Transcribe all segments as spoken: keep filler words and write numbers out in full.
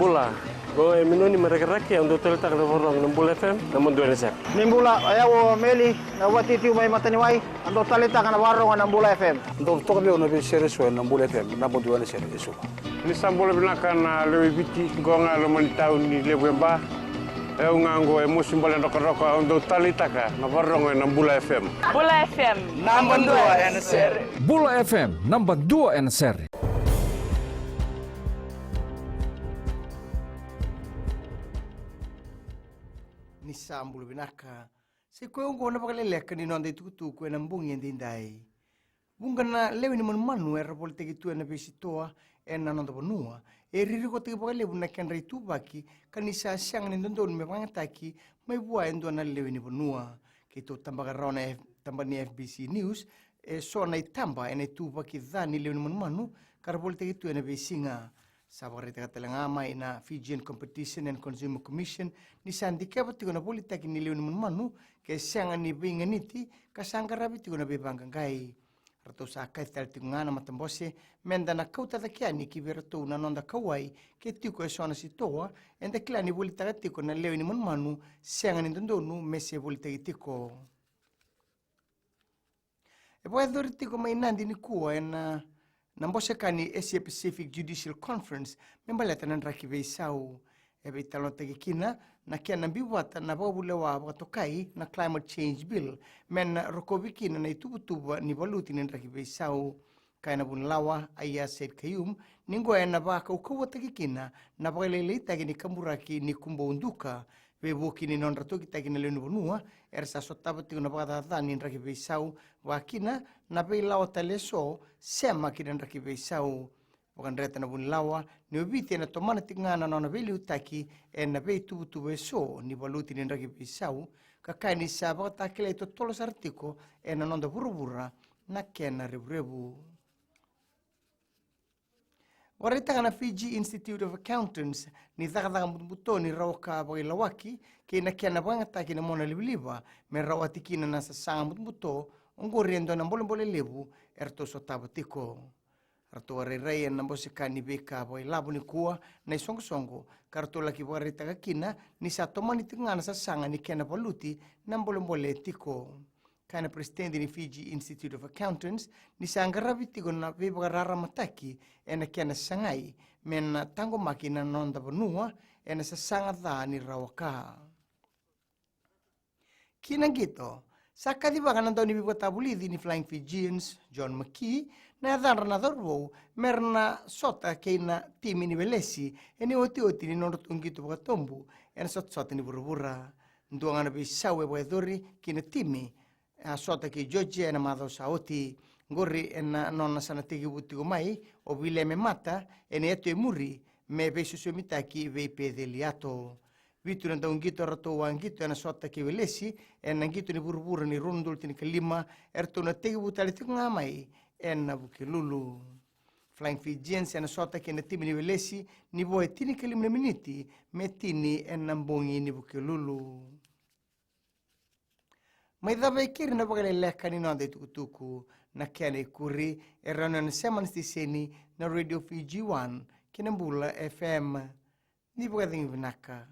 Bula, qo e Minoni mai Rakiraki, au dau taleitaka na vakarorogo na Bula F M, naba dua ena sere. Ni bula, o yau o Meli, na vati tiu mai Mataniwai, au dau taleitaka na vakarorogo na Bula F M. Dau toka vei au na veisere eso ena Bula F M, naba dua ena sere eso. Ni sa bula vinaka na lewe i Viti, qo ga e loma ni tauni levu e Ba. E au ga qo e Mosi Bale Drokadroka, au dau taleitaka na vakarorogo ena Bula F M. Bula F M, naba dua ena sere. Bula F M, naba dua ena sere. Ni sa bula vinaka. Sa i koya oqo na vakaleleka ni noda itukutuku ena bogi edaidai. Vuqa na lewe ni manumanu era volitaki tu ena veisitoa ena noda vanua e ririkotaki vakalevu na kedra ituvaki, ka ni sa sega ni dodonu me vakayagataki mai vua e dua na lewe ni vanua. Keitou tabaka rawa na F-, taba ni F B C News eso na itaba ena ituvaki ca ni lewe ni manumanu ka ra volitaki tu ena veisiga. Sa vakaraitaka tale ga mai na Fijian Competition and Consumer Commission ni sa dikeva tiko na volitaki ni lewe ni manumanu ke sega ni veiganiti ka sa qaravi tiko na veivaqaqai. Ratou sa kaci tale tiko ga na matabose me da na kauta cake yani ki vei ratou na noda kauwai ke tiko eso na sitoa eda kila ni volitaka tiko na lewe ni manumanu sega ni dodonu me se volitaki tiko. E vakayacori tiko mai Nadi nikua ena, na bose ka ni Asia Pacific Judicial Conference me baleta na draki veisau. E veitalanoataki kina na kena biu vata na vakavulewa vakatokai na Climate Change Bill me na rokovi kina na ituvatuva ni valuti ni draki veisau. Kaya na vunilawa Aiyaz Sayed-Khaiyum ni qo ena vakaukauwataki kina na vakalailaitaki ni kaburaki ni kubou duka veivuke ni nodra tokitaki na lewe ni vanua era sa sotava tiko na vakacaca ni draki veisau, vakakina na veilawa tale eso sema ki na draki veisau. Vakadreta na vunilawa ni o Viti ena tomana tiko ga na nona veiliutaki ena veituvatuva eso ni valuti ni draki veisau, ka kaya ni sa vakatakilai totolo sara tiko ena noda vuravura na kena revurevu. Vakaraitaka na Fiji Institute of Accountants ni cakacaka butobuto ni rawa ka vakailawaki kei na kena vakayagataki na mona livaliva me rawati kina na sasaga butobuto, oqori e dua na bolebole levu eratou sotava tiko. Ratou a rairai ena bose ka ni veika vakailavo nikua na isoqosoqo ka ratou laki vakaraitaka kina ni sa tomani tiko ga na sasaga ni kena valuti na bolebole tiko. Kaya na peresitedi ni Fiji Institute of Accountants ni sa qaravi tiko na veivakararamataki ena kena sagai me na taqomaki na noda vanua ena sasaga ca ni rawa ka. Ki na qito, sa kacivaka na dauniveivakatavulici ni Flying Fijians, John McKee, na yacadra na cauravou me ra na sota kei na timi ni Welesi ena iotioti ni nodratou qito vakatobu ena sotasota ni vuravura. Dua ga na veisau e vakayacori ki na timi a sota kei Georgia ena macawa sa oti. Qori ena nona sa na tekivu tiko mai o William Mata ena yatu e muri me veisosomitaki vei Peceli Yato. Vitu na dauqito eratou a qito ena sota kei Welesi ena qito ni vuravura ni rua na udolu tinikalima eratou na tekivu tale tiko ga mai ena Vukelulu. Flying Fijians ena sota kei na timi ni Welesi ni vo e tinikalima na miniti me tini ena bogi ni Vukelulu. Mai cava e keri na vakaleleka ni noda itukutuku, na kena ikuri e rawa ni o na sema na siteseni na Radio Fiji One kei na Bula F M. Ni vakacegu vinaka.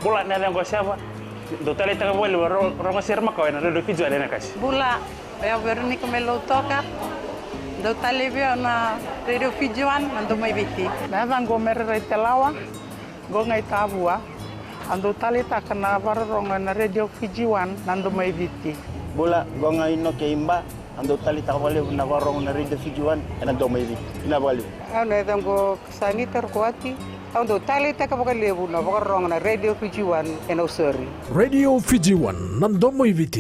Bula, na yacaqu o Seva. Dau taleitaka vakalevu na ro-, rogo sere makawa ena Radio Fiji One ena kasi. Bula, o yau Veronica mai Lautoka. Dau talei vei au na Radio Fiji One, na Domo i Viti. Na yacaqu o Mere Raitelawa, qo ga i Tavua. A dau taleitaka na vakarorogo ena Radio Fiji One, na Domo i Viti. Bula, qo ga i Noke i Ba. A dau taleitaka vakalevu na vakarorogo na Radio Fiji One ena Domo i Viti. Vinaka vakalevu. Au na yacaqu o Sanita Rokoati. Au dau taleitaka vakalevu na vakarorogo na Radio Fiji One ena Nausori. Radio Fiji One, na Domo i Viti.